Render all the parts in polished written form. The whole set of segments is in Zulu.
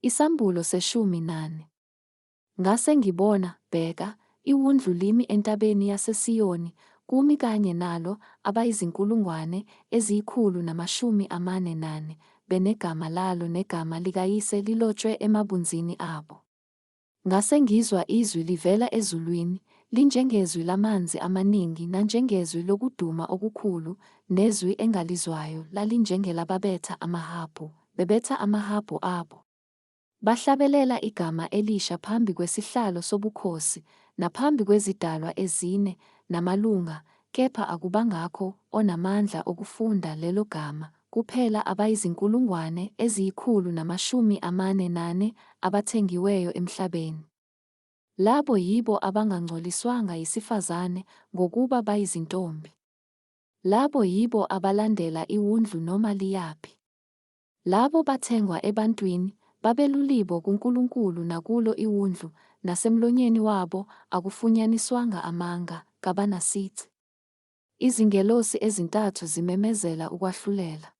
Isambulo seshumi nane. Ngase ngibona, bheka, iWundlu limi entabeni yaseSiyoni, kumi kanye nalo abayizinkulungwane eziyi-144, benegama lalo negama likaYise lilotshwe emabunzini abo. Ngase ngizwa izwi livela ezulwini, linjengezwi lamanzi amaningi nanjengezwi lokuduma okukhulu, nezwi engalizwayo lalinjengelababetha amahabhu, bebetha amahabhu abo. Bahlabelela igama elisha phambi kwesihlalo sobukhosi, naphambi kwezidalwa ezine, namalunga, kepha akubangakho onamandla okufunda lelo gama, kuphela abayizinkulungwane eziyi-144 abathengiweyo emhlabeni. Labo yibo abangangcoliswanga yisifazane, ngokuba bayizintombi. Labo yibo abalandela iWundlu noma liyaphi. Labo bathengwa ebantwini, babelulibo kuNkulunkulu nakulo iWundlu, nasemlonyeni wabo akufunyaniswanga amanga, kabanasici. Izingelosi ezintathu zimemezela ukwahlulela.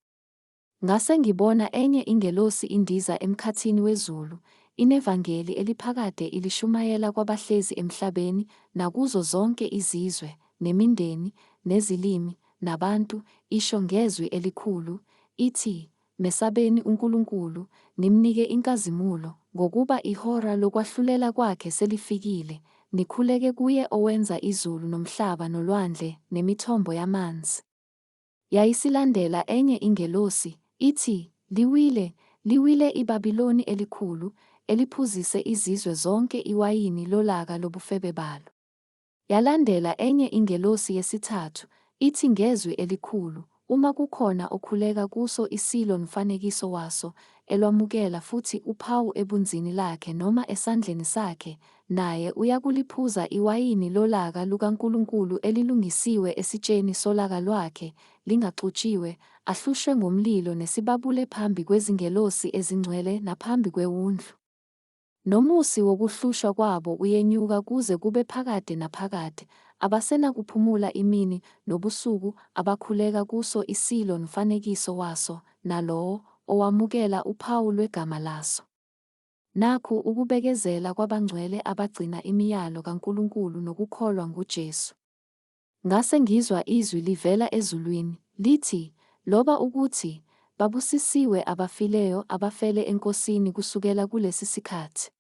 Ngase ngibona enye ingelosi indiza emkhathini wezulu, inevangeli eliphakade ilishumayela kwabahlezi emhlabeni, nakuzo zonke izizwe, nemindeni, nezilimi, nabantu, isho ngezwi elikhulu, ithi, Mesabeni uNkulunkulu, nimnike inkazimulo, ngokuba ihora lokwahlulela kwakhe selifikile, nikhuleke kuye owenza izulu nomhlaba nolwandle nemithombo yamanzi. Yayisilandela enye ingelosi, ithi, Liwile, liwile iBabiloni elikhulu, eliphuzise izizwe zonke iwayini lolaka lobufebe balo. Yalandela enye ingelosi yesithathu, ithi ngezwi elikhulu, Uma kukhona okhuleka kuso isilo nomfanekiso waso, elwamukela futhi uphawu ebunzini lakhe noma esandleni sakhe, naye uyakuliphuza iwayini lolaka lukaNkulunkulu elilungisiwe esitsheni solaka lwakhe, lingaxutshiwe, ahlushwe ngomlilo nesibabule phambi kwezingelosi ezingcwele naphambi kweWundlu. Nomusi wokuhlushwa kwabo uyenyuka kuze kube phakade naphakade, abasenakuphumula imini nobusuku abakhuleka kuso isilo nomfanekiso waso, nalowo owamukela uphawu lwegama laso. Nakhu ukubekezela kwabangcwele abagcina imiyalo kaNkulunkulu nokukholwa nguJesu. Ngase ngizwa izwi livela ezulwini, lithi, Loba ukuthi, Babusisiwe abafileyo abafele eNkosini kusukela kulesi sikhathi.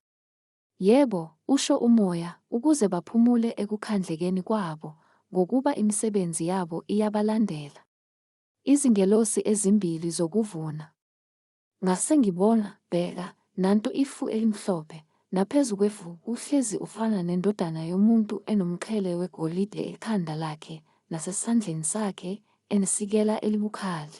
Yebo, usho uMoya, ukuze baphumule ekukhandlekeni kwabo, ngokuba imisebenzi yabo iyabalandela. Izingelosi ezimbili zokuvuna. Ngase ngibona, bheka, nanto ifu elimhlophe, naphezu kwefu kuhlezi ofana neNdodana yomuntu enomqhele wegolide ekhanda lakhe, nasesandleni sakhe enesikela elibukhali.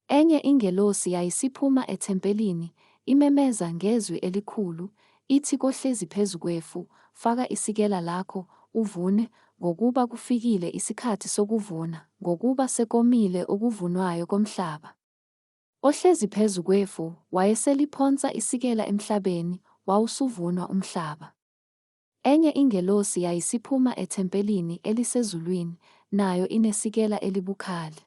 Enye ingelosi yayisiphuma ethempelini, imemeza ngezwi elikhulu, ithi kohlezi phezu kwefu, Faka isikela lakho, uvune, ngokuba kufikile isikhathi sokuvuna, ngokuba sekomile okuvunwayo komhlaba. Ohlezi phezu kwefu wayeseliphonsa isikela emhlabeni, wawusuvunwa umhlaba. Enye ingelosi yayisiphuma ethempelini elisezulwini, nayo inesikela elibukhali.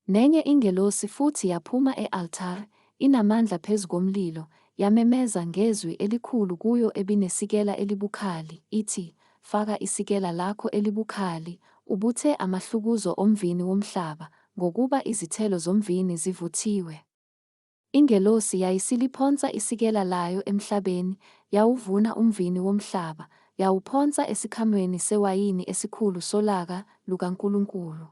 Nenye ingelosi futhi yaphuma e-altare, inamandla phezu komlilo, yamemeza ngezwi elikhulu kuyo ebinesikela elibukhali, ithi, Faka isikela lakho elibukhali, ubuthe amahlukuzo omvini womhlaba, ngokuba izithelo zomvini zivuthiwe. Ingelosi yayisiliphonsa isikela layo emhlabeni, yawuvuna umvini womhlaba, yawuphonsa esikhamweni sewayini esikhulu solaka lukaNkulunkulu.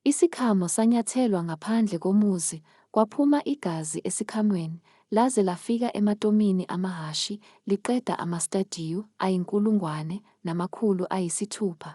Isikhamo sanyathelwa ngaphandle komuzi, kwaphuma igazi esikhamweni, laze lafika ematomini amahhashi, liqeda amastadiyu 1600.